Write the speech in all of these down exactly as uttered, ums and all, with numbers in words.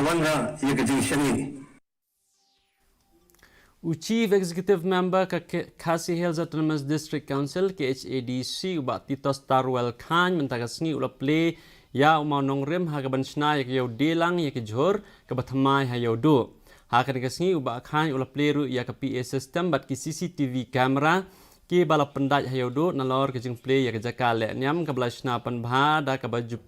wanrah ïa ka jingshaniah. U Chief Executive Member ka Khasi Hills Autonomous District Council, K H A D C, u Bah Titos Tarwel Chyne, mynta ka sngi u la plie ïa u mawnongrim ha kaban shna ïa ka ïew dielang ïa ki jhur kaba thymmai ha Ïewduh. Ha kane ka sngi u Bah Chyne u la plie ruh ïa ka P A system bad ki C C T V camera kiba la pyndait ha Ïewduh nalor ka jingplie ïa ka jaka lehniam kaba la shna pynbha da kaba ju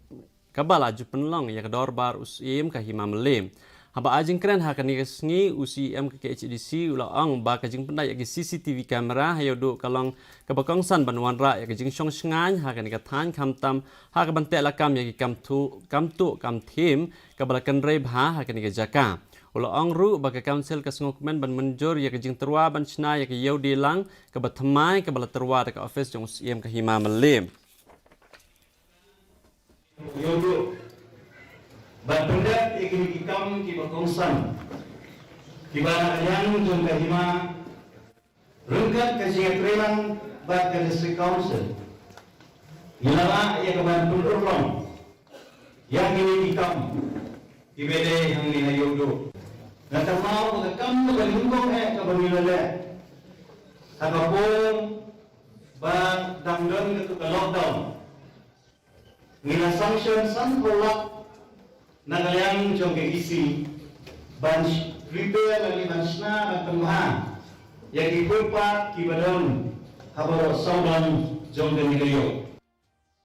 kaba la ju pynlong ïa ka dorbar u Syiem ka Hima Mylliem. Haba ai jingkren ha kane ka sngi, u C E M ka K H A D C u la ong ba ka jingpyndait ïa ki C C T V camera ha Ïewduh ka long kaba kongsan ban wanrah ïa ka jingshong shngaiñ ha kane ka thaiñ, khamtam ha kaban teh lakam ïa ki kam tuh kam tuh kam thiem kaba la kynrei bha ha kane ka jaka. U la ong ruh ba ka Council ka sngewkmen ban mynjur ïa ka jingtyrwa ban shna ïa ka ïew dielang kaba thymmai kaba la tyrwa da ka ophis jong u Syiem ka Hima Mylliem. Ïewduh. Bad pyndep ïa kine ki kam kiba kongsan kiba na ka liang jong ka Hima ryngkat ka jingïatreilang bad ka District Council. Ngi la lah ïa ka ban pynurlong ïa kine ki kam kiba dei hangne ha Ïewduh. Nga kynmaw ba ka kam kaba nyngkong eh kaba ngi la leh ha ka por ba dang don katu ka lockdown. Ngi la sanction sanphew lak na ka liang jong ka E C ban sh- repair lane ban shna ban pynbha ïa ki footpath kiba don ha baroh sawdong jong kane ka ïew.